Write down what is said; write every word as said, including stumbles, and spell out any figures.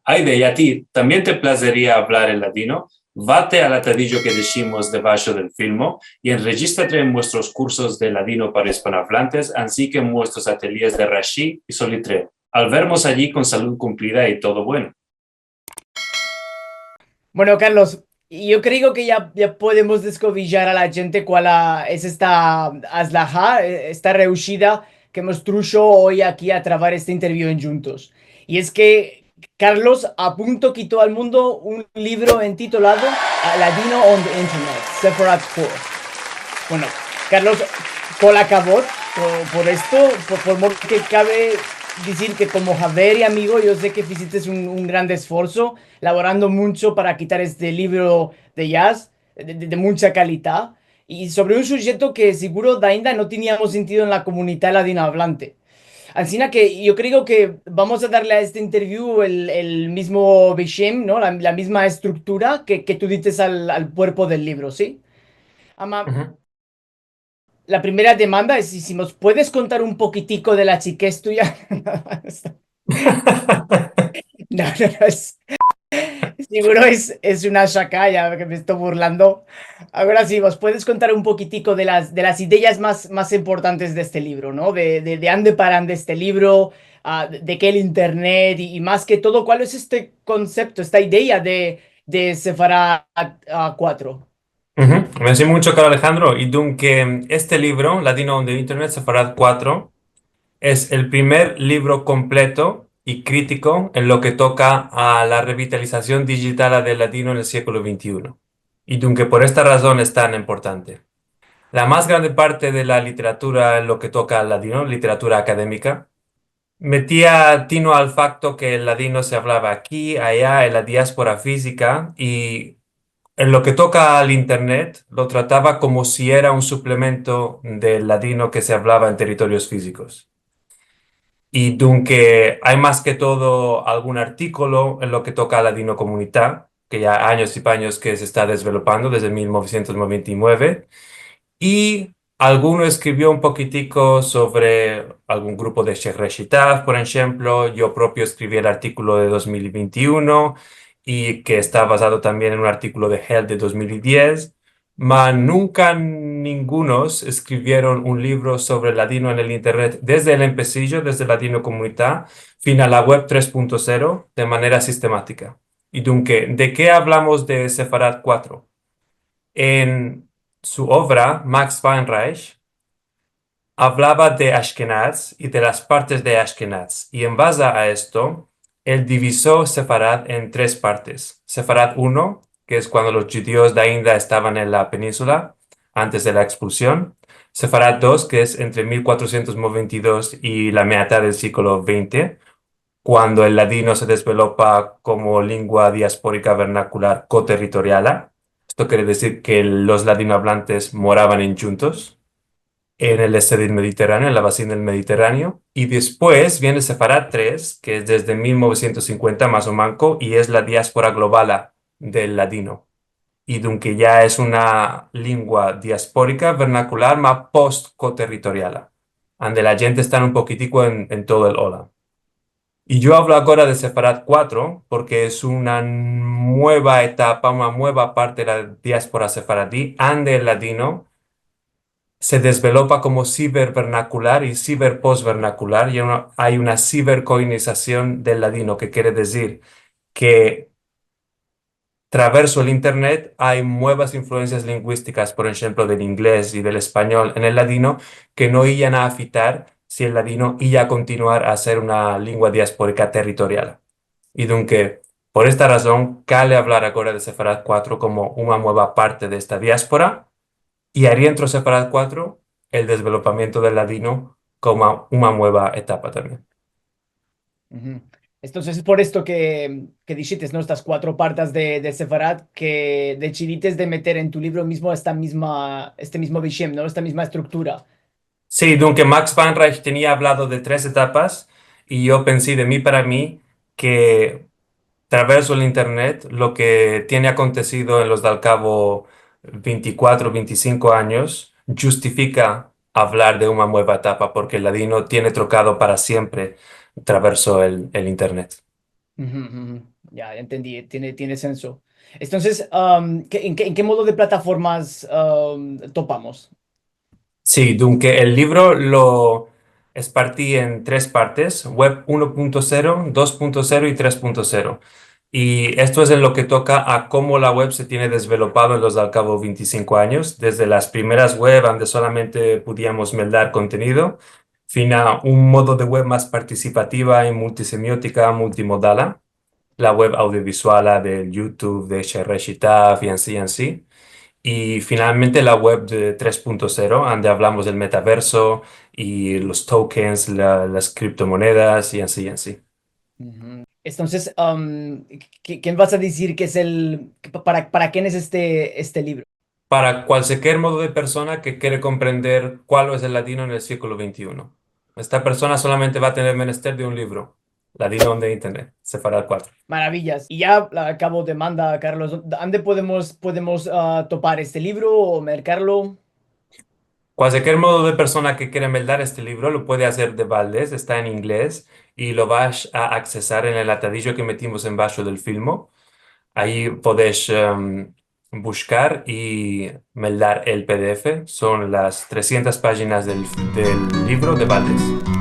Ayde, i a ti, tambien te plazeria avlar el ladino? Vate al atadijo ke deshimos debasho del filmo i enrejistrate en muestros kursos de ladino para ispanoavlantes, ansi ke en muestros atelyes de Rashi i Solitreo. Al vermos ayi kon salud kumplida i todo bueno. Bueno, Carlos, yo kreo ke ya, ya podemos deskovijar a la djente kual a, es esta azlaha, e, esta reushida ke emos trusho oy aki a travar este interview en djuntos. I es ke Carlos a punto kito al mundo un livro entitolado, a, Ladino on the Internet, Sefarad kuatro. Bueno, Carlos, kol akavod por, por esto, por, por mor ke kabe dizir ke komo haver i amigo, yo se ke fizites un, un gran esforso, lavorando muncho para kitar este livro de yaz, de, de, de muncha kalidad, i sovre un sujeto ke siguro dainda no teniamos sentido en la komunidad ladinoavlante. Ansina ke yo kreo ke vamos a darle a este interview el, el mizmo beshem, no? La, la mizma estruktura ke, ke tu dites al, al kuerpo del livro, si? Ama, la primera demanda es si, si mos puedes kontar un pokitiko de la chikez tuya. No, no, no, es, siguro es, es una shakaya ke me esto burlando. Agora si, mos puedes kontar un pokitiko de las, de las ideyas mas, mas importantes de este livro, no? De, de, de ande parande este livro, a, de, de ke el internet i, i mas ke todo, kual es este konsepto, esta ideya de, de Sefarad, a, kuatro? Mersi muncho, karo Alejandro. I dunke este livro, Ladino on the Internet, Sefarad kuatro, es el primer livro kompleto i kritiko en lo ke toka a la revitalizasion dijitala del ladino en el siglo vente i uno. I dunke por esta razon es tan importante. La mas grande parte de la literatura en lo ke toka al ladino, literatura akademika, metia tino al fakto ke el ladino se avlava aki, aya, en la diaspora fizika, i en lo ke toka al internet, lo tratava komo si era un suplemento del ladino ke se avlava en territorios fizikos. I dunke ay mas ke todo algun artikolo en lo ke toka al ladino komunita, ke ya anyos i panyos ke se esta dezvelopando desde mil novesientos noventa i mueve, i alguno eskrivio un pokitiko sovre algun grupo de Sheresh Shitaf, por enshemplo. Yo propio eskrivi el artikolo de dos mil i vente i uno, i ke esta bazado tambien en un artikolo de Held de dos mil i diez, ma nunka ningunos eskrivieron un livro sovre el ladino en el internet desde el empesijo, desde Ladinokomunita, fin a la web tres punto zero, de manera sistematika. I dunke, de ke avlamos de Sefarad kuatro? En su ovra, Max Weinreich avlava de Ashkenaz i de las partes de Ashkenaz, i en baze a esto, el divizo Sefarad en tres partes. Sefarad uno, ke es kuando los djudios de ainda estavan en la peninsula, antes de la ekspulsion. Sefarad dos, ke es entre mil kuatrosientos noventa i dos i la meatad del siglo vente, kuando el ladino se dezvelopa komo lengua diasporika vernakular koterritoriala. Esto kere dizir ke los ladinoavlantes moravan endjuntos en el este del Mediterraneo, en la vazina del Mediterraneo. I despues viene Sefarad tres, ke es desde mil novesientos sinkuenta mas o manko, i es la diaspora globala del ladino. I dunke ya es una lengua diasporika vernakular, ma post-koterritoriala, ande la djente esta un pokitiko en, en todo el olam. I yo avlo agora de Sefarad kuatro, porke es una mueva etapa, una mueva parte de la diaspora sefaradi, ande el ladino se dezvelopa komo siver-vernakular i siver-post-vernakular, i una, ay una siver-koinizasion del ladino, ke kere dizir ke traverso el internet ay muevas influensias linguistikas, por enshemplo, del inglez i del espanyol en el ladino, ke no iyan a afitar si el ladino iya a kontinuar a ser una lengua diasporika territorial. I dunke, por esta razon, kale avlar agora de Sefarad kuatro komo una mueva parte de esta diaspora, i arientro Sefarad kuatro, el dezvelopamiento del ladino komo una mueva etapa tambien. Entonses, es por esto ke, ke dishites, no? Estas kuatro partes de, de Sefarad, ke deshidites de meter en tu livro mizmo esta mizma, este mizmo beshem, no? Esta mizma estruktura. Si, dunke Max Weinreich tenia avlado de tres etapas, i yo pensi de mi para mi ke traverso el internet, lo ke tiene akontesido en los de al kavo vente i kuatro, vente i sinko anyos, djustifika avlar de una mueva etapa, porke el ladino tiene trokado para siempre traverso el, el internet. Uhu, uhu. Ya, entendi, tiene, tiene senso. Entonses, am, ke, en ke, en ke modo de plataformas, am, topamos? Si, dunke el livro lo esparti en tres partes, web uno punto zero, dos punto zero i tres punto zero. I esto es en lo ke toka a komo la web se tiene desvelopado en los al kavo vente i sinko anyos, desde las primeras web, ande solamente podiamos meldar kontenido, fina un modo de web mas partisipativa i multisemiotika, multimodala, la web audiovizuala del YouTube, de Shereshitav, i ansi, i ansi. I finalmente la web de tres punto zero, ande avlamos del metaverso i los tokens, la, las kriptomonedas, i ansi, i ansi. Uhu. Entonses, am, ke, ke vas a dizir ke es el, ke pa-, para, para ken es este, este livro? Para kualker modo de persona ke kere komprender kual es el ladino en el siglo vente i uno. Esta persona solamente va a tener menester de un livro, Ladino ande internet, seferat kuatro. Maraviyas. I ya la akavo de mandar, Carlos. Ande podemos, podemos, ah, topar este livro o merkarlo? Kualker modo de persona ke kere meldar este livro lo puede azer de baldes, esta en inglez, i lo vash a aksesar en el atadijo ke metimos embasho del filmo. Ayi podesh, em, bushkar i meldar el PDF. Son las tresientas pajinas del, del livro de baldes.